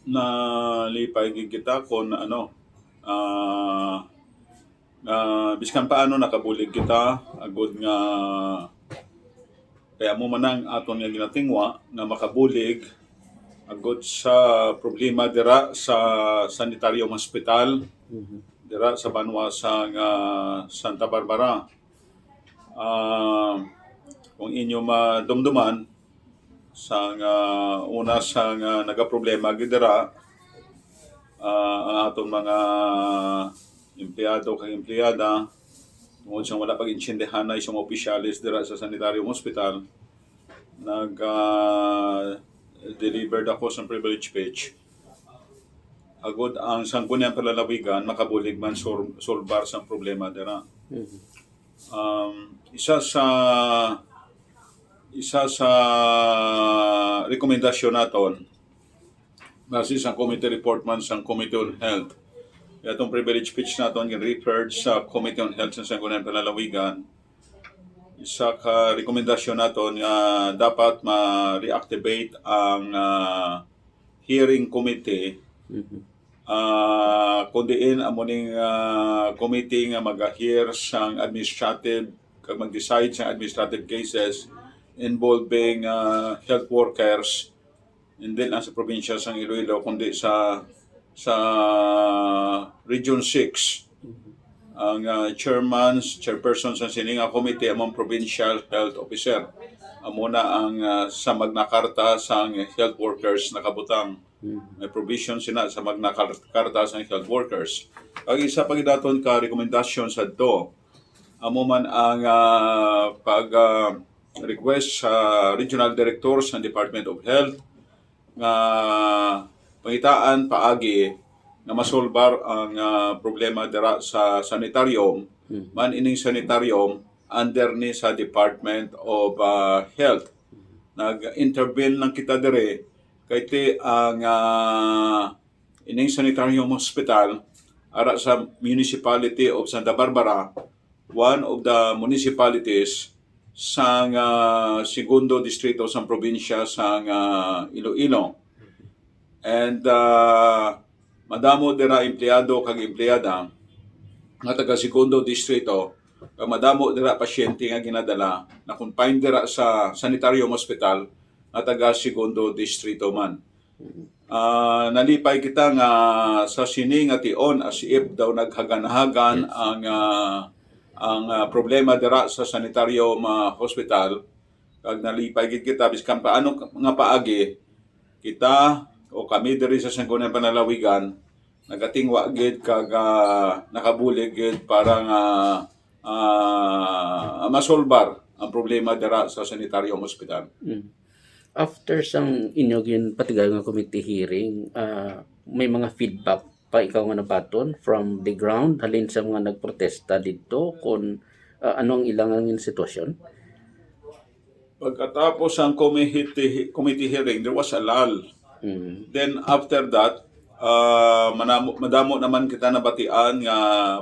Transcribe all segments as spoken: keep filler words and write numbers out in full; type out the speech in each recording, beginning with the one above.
Nalipay gid kita kon ano, ah, ah, biskan paano nakabulig kita, agod nga, kay amo man ang aton nga ginatingwa nga makabulig agod sa problema dira sa sanitarium hospital, Mhm. dira sa banwa sang, ah, Santa Barbara. Ah, kung inyo madumduman, sang, ah, una sang, ah, nagaproblema gid dira, ah, ang aton mga empleyado kag empleyada, tungod sa wala pag-intindihanay sa mga opisyales dira sa sanitarium hospital, nag, ah, delivered ako sa privilege speech. Agod ang Sangguniang Panlalawigan makabulig man sur-, solbar sang problema dira. Mhm. Um, isa sa, isa sa rekomendasyon naton, base sa committee report man sang Committee on Health, atong privilege speech naton gin-referred sa Committee on Health sa Sangguniang Panlalawigan. Isa ka rekomendasyon naton nga dapat ma-reactivate ang, ah, hearing committee, Mhm. ah, kung diin amo ning, ah, committee nga mag-hear sang administrative kag mag-decide sang administrative cases involving, ah, health workers, hindi lang sa probinsya sang Iloilo kundi sa, sa Region six. Mhm. Ang, ah, chairman, chairperson sa sini nga committee amo ang provincial health officer. Amo na ang, ah, sa Magna Carta sang health workers nakabutang. Mhm. May provision sina sa Magna Car-, Carta sang health workers. Ang isa pa gid naton ka rekomendasyon sadto, amo man ang, ah, pag, ah, request sa regional director sa Department of Health nga pangitaan paagi nga masolbar ang, ah, problema dira sa sanitarium. Mhm. Man ining sanitarium under ni sa Department of, ah, Health. Nag-intervene lang kita diri kay ti ang, ah, ining sanitarium hospital ara sa Municipality of Santa Barbara, one of the municipalities sang, ah, segundo distrito sang probinsya sang, ah, Iloilo. And, ah, madamo dira empleyado kag empleyada nga taga segundo distrito, kag madamo dira pasyente nga ginadala na confined dira sa sanitarium hospital nga taga segundo distrito man. Ah, nalipay kita nga sa sini nga tion, as if daw naghagan-hagan Yes. ang, ah, ang, ah, problema dira sa sanitarium, ah, hospital. Kag nalipay gid kita, biskan paano nga paagi, kita o kami diri sa Sangguniang Panlalawigan, nagatingwa gid kag, ah, nakabulig gid para nga, ah, masolbar ang problema dira sa sanitarium hospital. Mm. After sang inyo ginpatigayon nga committee hearing, ah, may mga feedback pa ikaw nga nabaton from the ground, halin sa mga nagprotesta didto, kung, ah, ano ang ilang sitwasyon? Pagkatapos ang committee, committee hearing, there was a lull. Mm. Then after that, ah, manamo-, madamo naman kita nabatian nga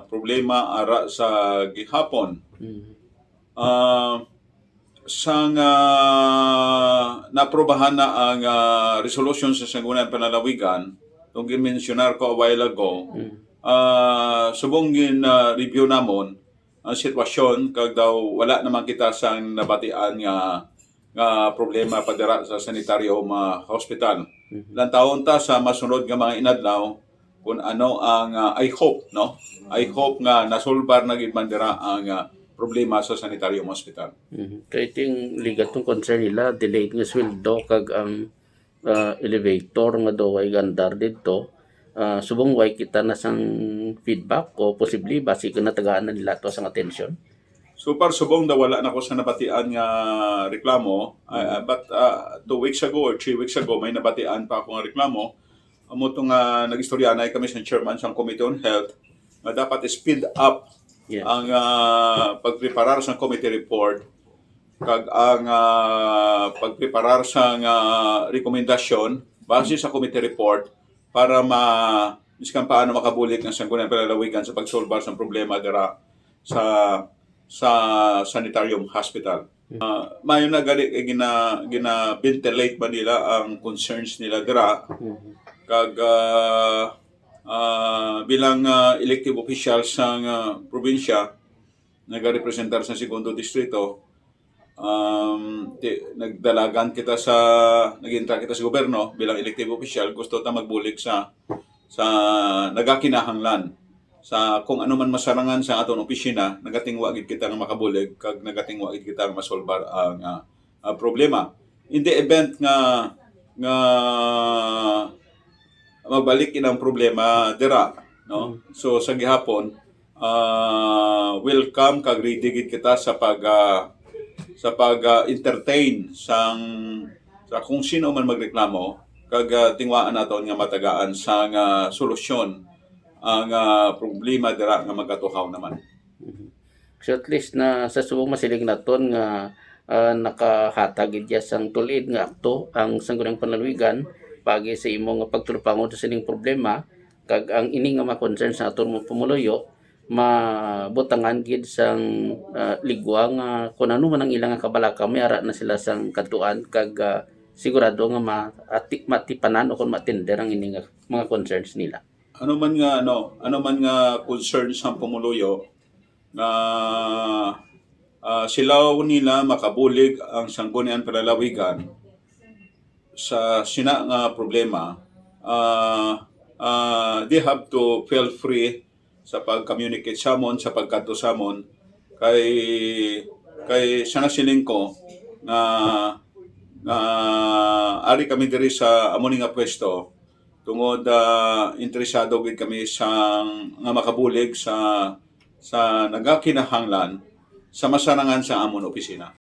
problema ara sa gihapon. Mm. Ah, sang, ah, naaprobahan na ang, ah, resolution sa Sangguniang Panlalawigan, itong ginmensyonar ko a while ago, Mm. ah, subong gin, ah, review namon ang sitwasyon, kag daw wala naman kita sang nabatian nga, nga problema pa dira sa sanitarium, ah, hospital. Mhm. Lantawon ta sa masunod nga mga inadlaw kung ano ang, ah, I hope, no? I hope nga nasolbar na gid man dira ang, ah, problema sa sanitarium hospital. Mhm. Kay ting ligat tong concern nila, delayed nga sweldo kag ang, ah, elevator nga daw way gandar didto. Ah, subong way kita na sang feedback o posible basi ka natagaan na nila to sang atensyon? So far, subong daw wala na ko sa nabatian nga reklamo. Ah, Mhm. ah, but, ah, two weeks ago or three weeks ago, may nabatian pa ako nga reklamo. Amo to nga nag-istoryanay kami sa chairman sang Committee on Health nga dapat speed up Yes. ang, ah, pagpreparar sang committee report kag ang, ah, pagpreparar sang, ah, rekomendasyon base sa committee report para ma-, miskan paano makabulig ang Sangguniang Panlalawigan sa pagsolbar sang problema dira sa, sa sanitarium hospital. Ah, maayo na gani kay gina-, gina-ventilate ba nila ang concerns nila dira. Mhm. Kag ah, ah, bilang ah, elective official sang ah, probinsya, nagarepresentar sa segundo distrito, um, ti- nagdalagan kita sa, nag-entra kita sa gobyerno bilang elective official, gusto ta magbulig sa sa nagakinahanglan, sa kung ano man masarangan sa aton opisina, nagatingwa gid kita nga makabulig kag nagatingwa gid kita nga masolbar ang ah, ah, problema. In the event nga nga magbalik inang problema dira, no? So sa gihapon, ah, welcome kag ready gid kita sa pag ah, sa pag ah, entertain sang sa kung sino man magreklamo, kag ah, tingwaan naton nga matagaan sang ah, solusyon ang ah, problema dira nga magatuhaw naman. So at least na sa subong masiling naton nga ah, nakahatag gid ya sang tulid nga akto ang Sangguniang Panlalawigan paagi sa imo nga pagtulupangod sa sining problema, kag ang ini nga mga concerns sa aton mga pumuluyo mabutangan gid sang ah, ligwa nga kung ano man ang ilang kabalaka, may ara na sila sang kadtuan kag ah, sigurado nga ma ati- matipanan o kung matender ang ini nga mga concerns nila. Ano man nga ano, ano man nga concern sang pumuluyo nga ah, silaw nila makabulig ang Sangguniang Panlalawigan sa sina nga problema, ah, ah, they have to feel free sa pag-communicate sa amon, sa pagkadto sa amon, kay kay sa nasiling ko nga nga ari kami diri sa amo ni nga pwesto tungod ah, interesado gid kami sa nga makabulig sa sa nagakinahanglan sa masarangan sa amon opisina.